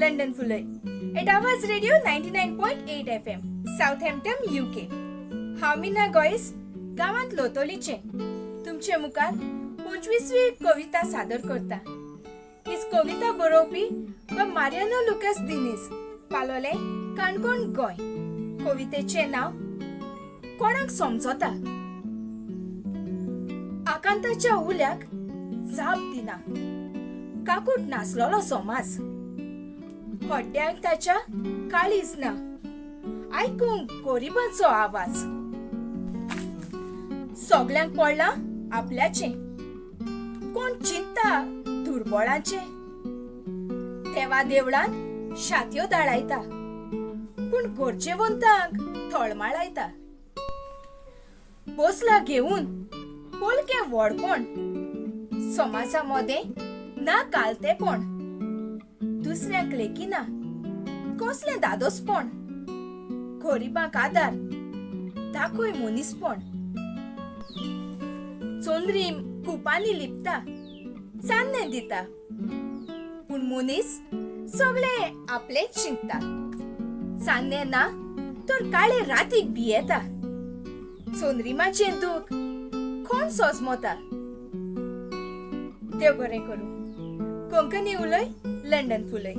London फुलय at Awaaz radio 99.8 FM, Southampton, UK. हांव मीना गोयस, गांवांत लोतोलीचें, तुमचे मुखार 25वी कविता सादर करता. हीच कविता बरोवपी व मारियानो लुकास दिनीस, पालोलें, काणकोण, गोंय. कवितेचें नांव कोणाक समजता. आकांताच्या उल्याक जाप दिना काकूट नासलेलो समाज. हड्ड्यांक ताच्या काळीज ना आयकूंक गरिबांचो आवाज. सगल्यांक पडलां आपल्याचें, कोण चिंता दुर्बळांचें. देवा देवळांत शातयो दाळायता, पूण गरजेवंतांक थळमाळायता. बसला घेवन पोलकें व्हडपण, समाजा मदें ना कालतेपण. दुसऱ्यांक लेखिना कसलें दादोसपण. गरिबांक आदार दाखय मनीसपण. चंद्रीम कुपांनी लिपता, चान्नें दिता, पूण मनीस सगळे आपलेंच चिंतता. चान्नें ना तर काळे रातीक भियेता. चंद्रिमाचें दूख कोण सोजमता? देव बरें करूं. कोंकणी उलय, लंडन फुलय.